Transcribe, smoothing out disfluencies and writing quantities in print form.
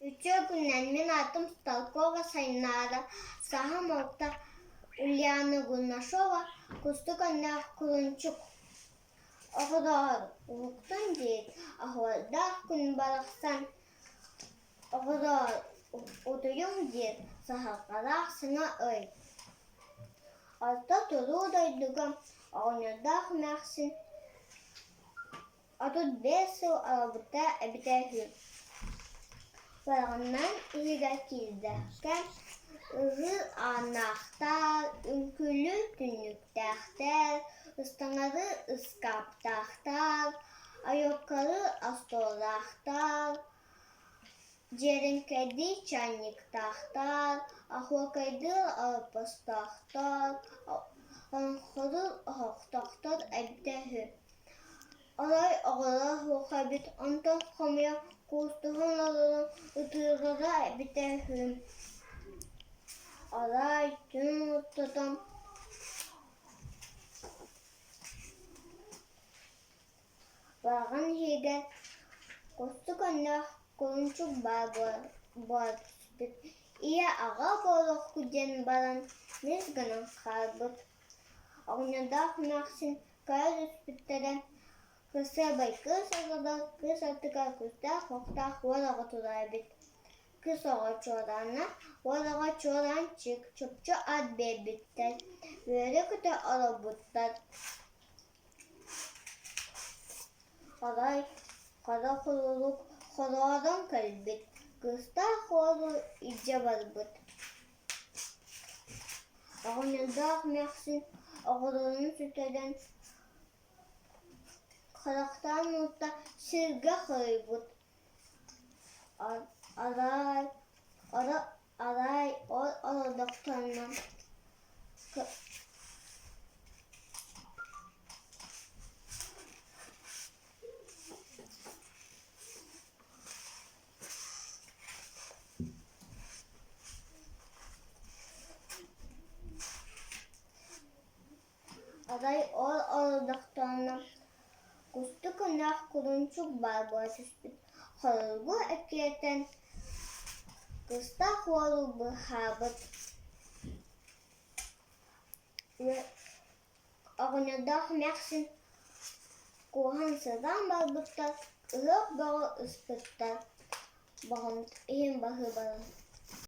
Үтүө күнүнэн, мин аатым Столкова Сайнаара, саһам орто Ульяна Гунашова, Кустук өҥнөөх кулунчук. Оҕолоор, уһуктун диир, оһуордаах күн барахсан. Оҕолоор, утуйуҥ диир, саһарҕалаах саҥа ый. Орто туруу дойдуга оҕонньордоох эмээхсин 35 сыл олорбута эбитэ үһү. Балаҕанынан иһигэр киирдэххэ, ыһыы ааннаахтар, үҥкүүлүүр түннүктээхтэр, ыстаҥалыы ыскааптаахтар, айоккалыы остуоллаахтар, дьиэрэҥкэйдии чайниктаахтар, оһуокайдыыр олоппостоохтор, олоҥхолуур оһохтоохтор эбитэ үһү. Арай оҕолоро суох эбит, онтон хомуйан куустуһан олорон ытыырара эбитэ үһү. Арай түүн ортото балаҕан иһигэр кустук өҥнөөх кулунчук баар буола түспүт, ийэ-аҕа буолуохпут диэн баран мис гынан хаалбыт. Оҕонньордоох эмээхсин көрө түспүттэрэ, кырсыабай кыыс олорор, кыыс аттыгар күүстээх-уохтаах уол оҕо турар эбит. Кыыс оҕо чуораана, уол оҕо чуораанчык, чопчу ат биэрбиттэр, үөрэ-көтө олорбуттар. Арай хара курулук хороорон кэлбит, кыыстаах уолу илдьэ барбыт. Оҕонньордоох эмээхсин оҕолорун сүтэрэн харахтаан уутта сиргэ хоруйбут, Арай, арай ол олордохторуна Арай ол олордохторуна кустук ынах кулунчук баар буола түспүт, холоругу эккирэтэн кыстаах уолу быыһаабыт. Оҕонньордоох эмээхсин куоһан сатаан барбыттар, ыһыах бөҕө ыспыттар, баҕам иһин баһыыбалаан.